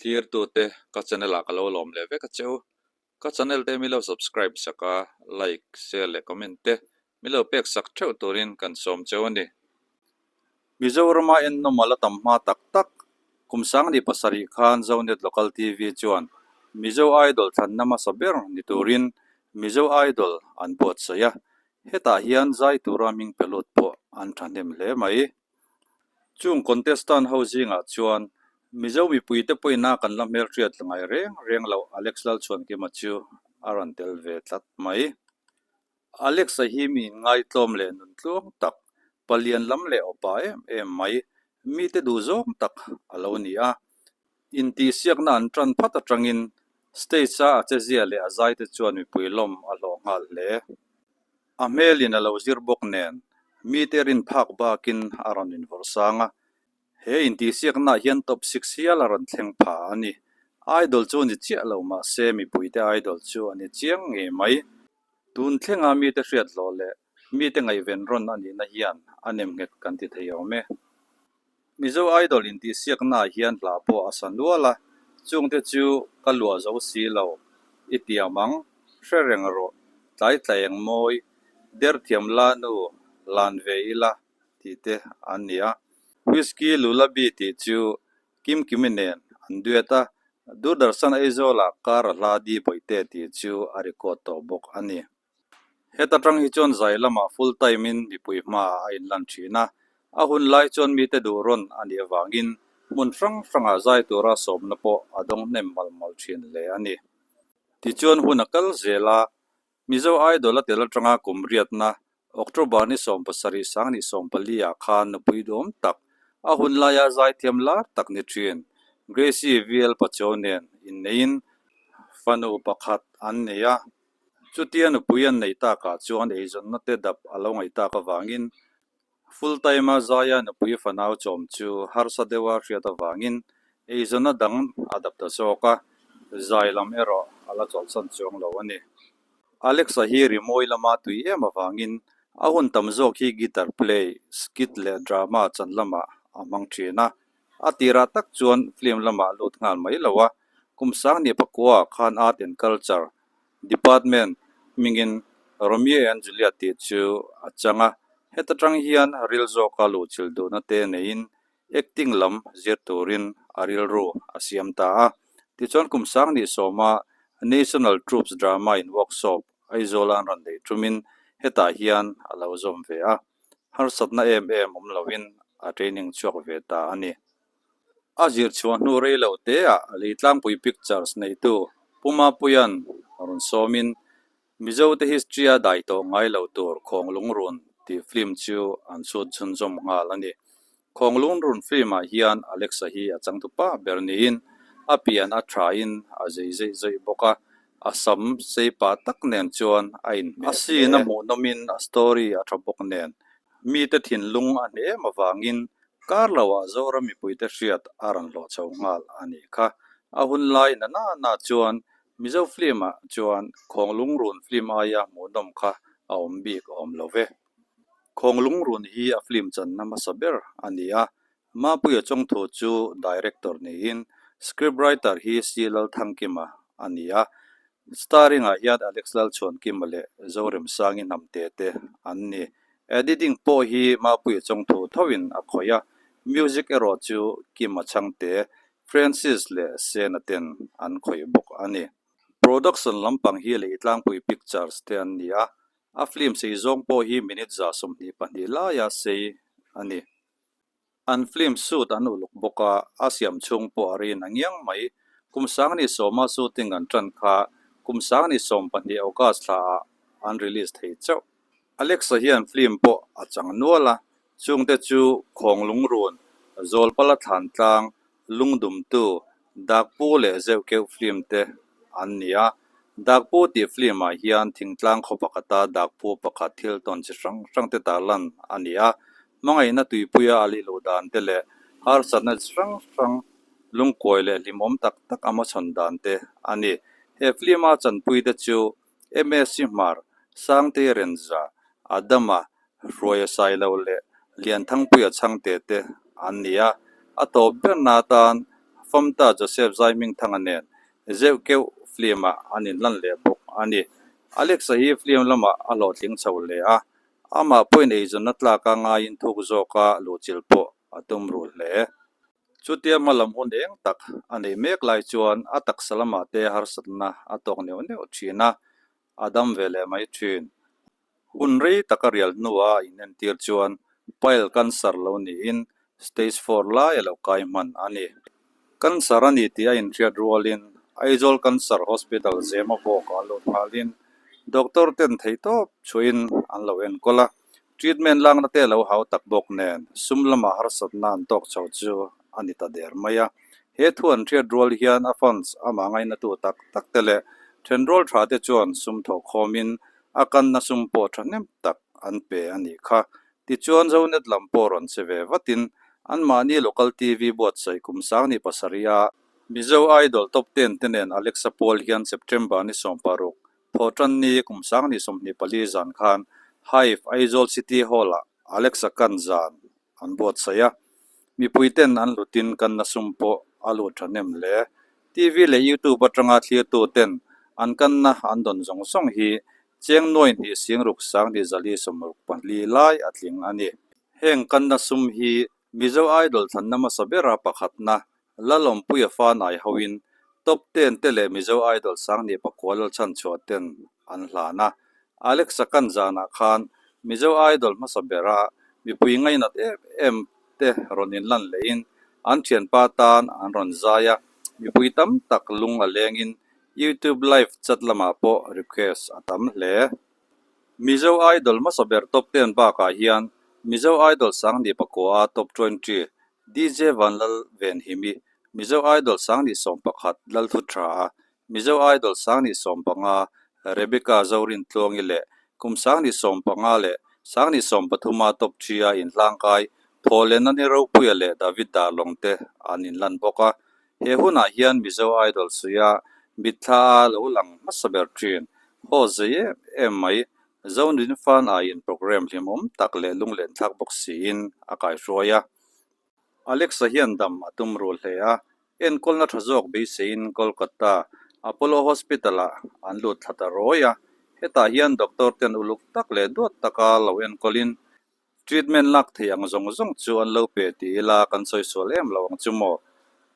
Thlirtute ka channel ah ka lo lawm leh vek a che u. Ka channel te mi lo subscribe sak a, like, share leh comment te mi lo pek sak theuh turin kan sawm cheu a ni. Mizorama ennawm a la tam hma tak tak. Kum sangni pasarih khan Zonet Local TV chuan Mizo Idol thlanna hmasa ber ni turin Mizo Idol an buatsaih a, hetah hian zai tura hming pe lut pawh an thahnem hle mai. Chung contestant ho zingah chuan Mizo mipuite pawhin a kan la hmelhriat ngai reng reng loh Alex Lalchhuankima chu a rawn tel ve tlat mai. Alex-a hi mi inngaitlawm leh nun tluang tak, palian lam leh awpa em em mai, mite duh zawng tak a lo ni a. Intihsiakna an tan phat atangin stage-a a chezia leh a zaite chuan mipui lawm a hlawh nghal hle. A hmelin a lo zir bawk nen, mite rin phak bakin a rawn invawrh sang a. He intihsiaknaah hian top six hial a rawn thleng pha a ni. Idol chu ni chiah lo mah se mipuite idol chu a ni chiang ngei mai. Tun thlenga mite hriat hlawh leh mite ngaihven rawn a nihna hian a nem nghet kan ti thei awm e. Mizo Idol intihsiaknaah hian hla pawh a sa nual a, chungte chu ka luah zo si lo, i tiam ang, hre reng rawh, tlai tlaeng mawi, derthiam la nu, lan ve ila tih te an ni a. Whiskey Lullaby tih chu Kimkimi nen an duet a, Doordarshan Aizawlah kar a hla Di Bawihte tih chu a record tawh bawk a ni. Heta tang hi chuan zai lamah full time in mipui hmaah a inlan thin a, a hun lai chuan mite duh rawn a nih avangin hmun hrang hrangah zai tura sawmna pawh a dawng hnem mal mal thin hle a ni. Tichuan hun a kal zel a, Mizo Idol a tel atanga kum riatna October ni 17 sang ni 14 ah khan nupui duam tak, a hun laia zaithiam lar tak ni thin Gracie VL Pachuau nen inneiin fanu pakhat an nei a. Chutia nupui an neih takah chuan eizawnna te dap a lo ngaih tak avangin Full time a zaia nupui fanau chawm chu harsa deuha hriat avangin eizawnna dang a dap ta zawk a, zai lam erawh a la chawlhsan chuang lo a ni. Alexa hi rimawi lama tui em avangin a hun tam zawk hi guitar play, skit leh drama chan lamah a hmang thin a, a tirah tak chuan film lamah lut nghal mai lo a, kum sangni pakua khan Art and Culture Department hmingin Romeo and Juliet tih chu a chang a, heta tang hian ril zawka luhchilh duhna te neiin acting lam zir turin a rilru a siam ta a. Tichuan kum sang ni sawma National Troops Drama in Workshop Aizawla an rawn neih tumin hetah hian a lo zawm ve a, harsatna em em awm loin a training chhuak ve ta a ni. A zir chhuah hnu rei lo teah Leitlangpui Pictures neitu Pu Mapuia'n rawn sawmin Mizote history-a dai tawh ngai lo tur Khawnglungrun tih film chu an chhut chhunzawm nghal a ni. Khawnglungrun film-ah hian Alexa hi a changtupa ber niin a pian a thain a zei zeih zeih bawk a, a sam sei pah tak nen chuan a inhmeh hle. A scene a hmuhnawmin a story a tha bawk nen mite thinlung a hne em avangin Kar loah Zoram mipuite hriat a rawn hlawh chho nghal a nih kha. A hun lai na na na chuan Mizo film-ah chuan Khawnglungrun film aia hmuhnawm kha a awm bik awm lo ve. Khawnglungrun hi a film channa hmasa ber a ni a, Mapuia Chawngthu chu director niin script writer hi C Lalthangkima a ni a, Starring-ah hian Alex Lalchhuankima leh Zoremsangi Hnamte te an ni. Editing pawh hi Mapuia Chawngthu thoin a khawih a, music erawh chu Kima Chhangte, Francis leh Sena ten an khawih bawk a ni. Production lampang hi Leitlangpui Pictures te an ni a, a film sei zawng pawh hi minute 22 laia sei a ni. An film shoot an uluk bawk a, a siam chhung pawh a rin a ngiang mai. Kum sangni sawma shooting an tan kha kum sangni 12 August thla ah an release thei chauh. Alexa hian film pawh a chang nual a, chungte chu Khawnglungrun, Zawlpala Thlan Tlang, Lungdumtu, Dakpu leh Zeuh Keuh film te an ni a. Dakpu tih film ah hian thingtlang khaw pakhata dakpu pakhat thil tawn chi hrang hrang te tarlan a ni a. Hmangaihna tuipuia a lih luh dan te leh harsatna chi hrang hrang lungkuai leh hlimawm tak tak a hmachhawn dan te a ni. He film a chanpui te chu MSc Hmar, Sangtei Renza, Adama, Hruaia Sailo leh Lianthangpuia Chhangte te an ni a, a tawp berna atan Famta Joseph Zaihmingthanga nen zeuh keuh film-ah an inlan leh bawk a ni. Alex-a hi film lamah a hlawhtling chho hle a, amah pawhin eizawnna tlaka ngaiin thuk zawka luhchilh pawh a tum ruh hle. Chutia hmalam hun eng tak a neih mek lai chuan a taksa lamah te harsatna a tawk neuh neuh thin a, a dam ve leh mai thin. Hun rei taka rial hnua a inentir chuan pile cancer lo niin stage four lai a lo kai hman a ni. Cancer a ni tih a inhriat rualin Aizawl Cancer Hospital zema bawkah lut nghalin doctor ten theihtawp chhuahin an lo enkawl a. Treatment lakna te lo hau tak bawk nen sum lamah harsatna an tawk chho chu a ni ta der mai a. He thu an hriat rual hian a fans amah ngainatu tak tak te leh thenrual tha te chuan sum thawh khawmin a kanna sum pawh thahnem tak an pe a nih kha. Tichuan Zonet lam pawh rawn che ve vatin anmahni local TV buatsaih kum sangni pasarih a Mizo Idol Top Ten te nen Alexa Paul hian September ni 16 Thawhtanni kum 2024 zan khan Hive Aizawl City Hall-ah Alexa kan zan an buatsaih a, mipui ten an hlutin kanna sum pawh a lut thahnem hle. TV leh YouTube atanga thlirtu ten an kanna an dawn zawng zawng hi cheng nuai hnih sing ruk sang hnih zali sawmruk pahnih lai a tling a ni. Heng kanna sum hi Mizo Idol thlanna hmasa bera pakhatna Lalawmpuia fanai hoin Top Ten te leh Mizo Idol Sangni pakua Lalchhanchhuah ten an hlan a. Alexa kan zanah khan Mizo Idol hmasa bera mipui ngainat em em te rawn inlan lehin an thianpa tan an rawn zai a, mipui tam tak lung a lengin YouTube live chat lamah pawh request a tam hle. Mizo Idol hmasa ber Top Ten bakah hian Mizo Idol Sangni pakua Top 20 DJ Vanlal Venhimi, Mizo Idol 2011 Lalthu Tha a, Mizo Idol 2015 Rebecca Zorintluangi leh kum 2015 leh 2013 a Top 3 a inhlangkai Thawhlenna Ni Ropuia leh David Darlawng te an inlan bawk a. He hunah hian Mizo Idol suia mitthla a lo lang hmasa ber thin. Haw zei em em mai, Zonin Fan aiin programme hlimawm tak leh lunglenthlak bawk siin a kaihruai a. Alexa hian dam a tum ru hle a, enkawlna tha zawk beiseiin Kolkata Apollo Hospital-ah an lut thla ta rawi a. Hetah hian doctor ten uluk tak leh duat taka lo enkawlin Treatment lak theih ang zawng zawng chu an lo pe ti ila kan sawi sual em lo ang chu maw?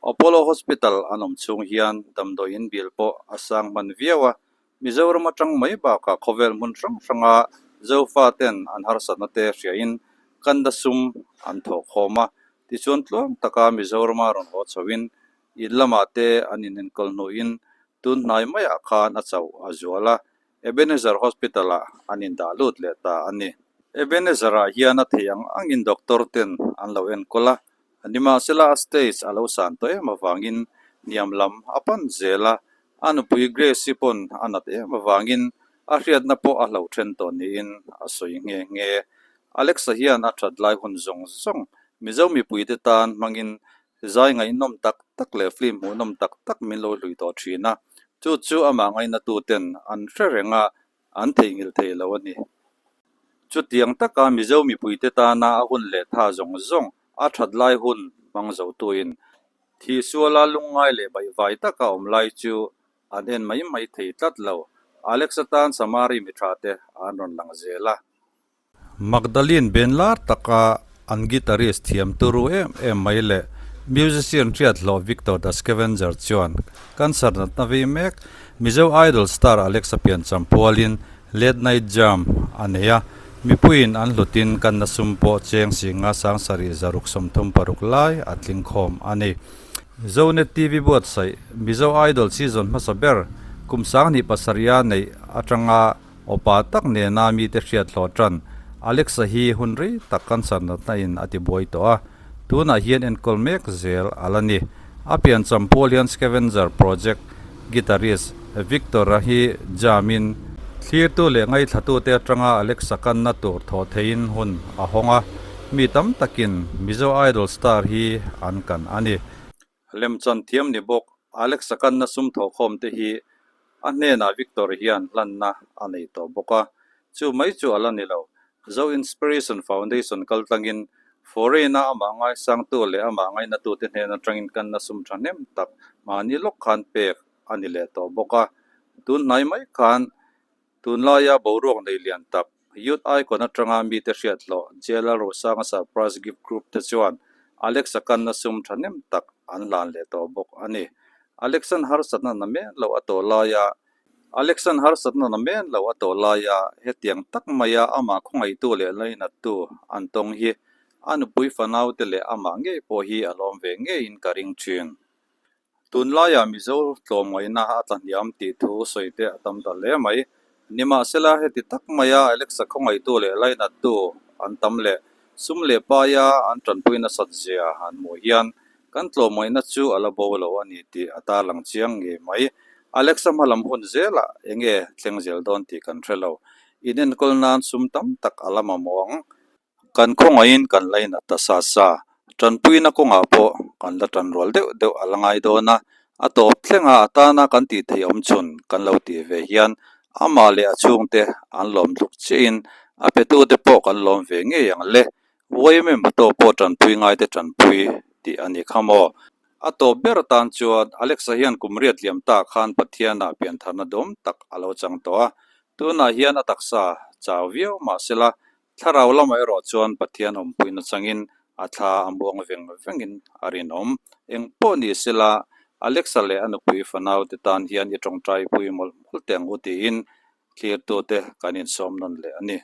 Apollo Hospital an awm chhung hian damdawiin bill pawh a sang hman viau a, Mizoram atang mai bakah khawvel hmun hrang hranga Zofa ten an harsatna te hriain Kanda sum an thawh khawm a, tichuan tluang taka Mizorama rawn haw chhoin in lamah te an inenkawl hnuin tun hnai maiah khan a chauh a zual a, Ebenezer Hospital-ah an indah lut leh ta a ni. Ebenezer-ah hian a theih ang angin doctor ten an lo enkawl a, nimahsela a stage a lo san tawh em avangin hniam lam a pan zel a, a nupui Grace-i pawn a nat em avangin a hriatna pawh a hlo then tawh niin a sawi nghe nghe. Alexa hian a that lai hun zawng zawng Mizo mipuite tan hmangin Zai ngaihnawm tak tak leh film hmuhnawm tak tak min lo hlui tawh thin a, chu chu amah ngainatuten an hre reng a, an theihnghilh thei lo a ni. Chutiang taka Mizo mipuite tana a hun leh tha zawng zawng a that lai hun hmang zotuin thihsuala lungngai leh baihvai taka awm lai chu an en mai mai thei tlat lo. Alex atan Samari mi tha te an rawn lang zel a. Magdalene ben lar taka an guitarist thiam turu em em mai leh musician hriat hlawh Victor the Scavenger chuan cancer natna vei mek Mizo Idol star Alexa piancham pualin Late Night Jam a nei a, mipuiin an hlutin kanna sum pawh cheng singa sangsarih zaruk 36 lai a tling khawm a ni. Zonet TV buatsaih Mizo Idol season hmasa ber kum 2007 a neih atanga Awpa tak nena mite hriat hlawh tan Alexa hi hun rei tak cancer natna in a ti buai tawh a, tunah hian enkawl mek zel a la ni. A piancham pawl hian Scavenger Project guitarist Victor-a hi jam in thlirtu leh ngaithlatute atanga Alexa kanna tur thawh theihin hun a hawng a, mi tam takin Mizo Idol star hi an kan a ni. Lemchan thiam ni bawk Alexa kanna sum thawhkhawm te hi a hnenah Victor hian hlanna a nei tawh bawk a, chu mai chu a la ni lo. Zo Inspiration Foundation kaltlangin Foreign-a amah ngaisangtu leh amah ngainatute hnen atangin kan la sum thahnem tak mahni lawk khan pek a ni leh tawh bawk a. Tun hnai mai khan tunlaia boruak nei lian tak Youth Icon atanga mite hriat hlawh JLR Rosanga Surprise Gift Group te chuan Alex-a kanna sum thahnem tak an hlan leh tawh bawk a ni. Alex-a'n harsatna na men loh a tawh laia Alexan harsatna na men lo a tawh laia hetiang tak maia amah khawngaihtu leh lainattu an tawng hi a nupui fanaute leh amah ngei pawh hi a lawm ve ngeiin ka ring thin. Tunlaiah Mizo tlawmngaihna a tlahniam tih thu sawi te a tam ta hle mai. Nimahsela heti tak maia Alexa khawngaihtu leh lainattu an tam leh sum leh paia an tanpui nasat zia han hmuh hian Kan tlawmngaihna chu a la bo lo a ni tih a tarlang chiang ngei mai. Alexa hmalam hun zelah eng nge thleng zel dawn tih kan hre lo. In enkawl nan sum tam tak a la mamawh ang. Kan khawngaihin kan lainat ta sa sa. Tanpuina kawngah pawh kan la tan rual deuh deuh a la ngai dawn a. A tawp thlenga a tana kan tih theih awm chhun kan lo tih ve hian amah leh a chhungte an lawm tluk chiahin a petute pawh kan lawm ve ngei ang le. Uaim em tawh pawh tanpui ngaite tanpui tih a ni kha maw? A tawp ber atan chuan Alexa hian kum riat liam ta khan Pathianah piantharna dawm tak a lo chang tawh a, tunah hian a taksa chau viau mahsela thlarau lamah erawh chuan Pathian awmpuina changin a thla a muang veng vengin a rinawm. Eng pawh ni sela Alexa leh a nupui fanaute tan hian i tawngtaipui mawlh mawlh teh ang u tiin thlirtute kan insawm nawn leh a ni.